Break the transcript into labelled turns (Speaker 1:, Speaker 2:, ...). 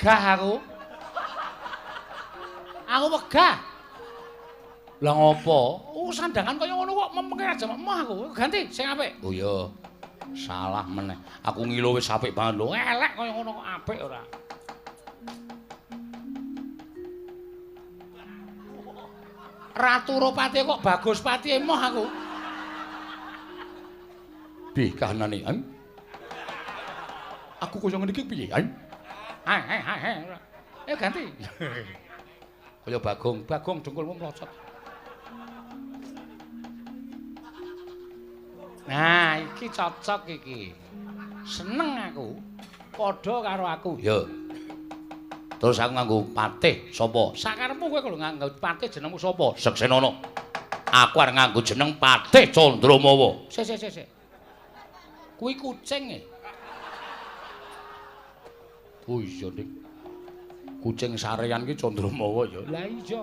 Speaker 1: Wegah aku. Aku wegah. Lah ngopo? Oh, sandangan kaya ngono kok mempenge aja emoh aku. Ganti sing apik. Oh iya. Salah meneh. Aku ngilo wis apik banget lho. Elek kaya ngono kok apik ora. Ratu Ropati kok bagus pati emoh aku. Piye kahanane? Aku kaya ngene iki piye? Hai hai hai. Ayo ganti. Kaya Bagong, Bagong dengkulmu mlocot. Nah, iki cocok iki. Seneng aku. Padha karo aku. Ya. Terus aku nganggo patih sapa? Sakarepmu kowe lho nganggo patih jenengmu sapa? Seksenana. Aku arep nganggo jeneng Patih Candramawa. Sik sik sik sik. Kuwi kucing e. Oh iya, Dik. Kucing sarean ki Candramawa ya. Lah iya.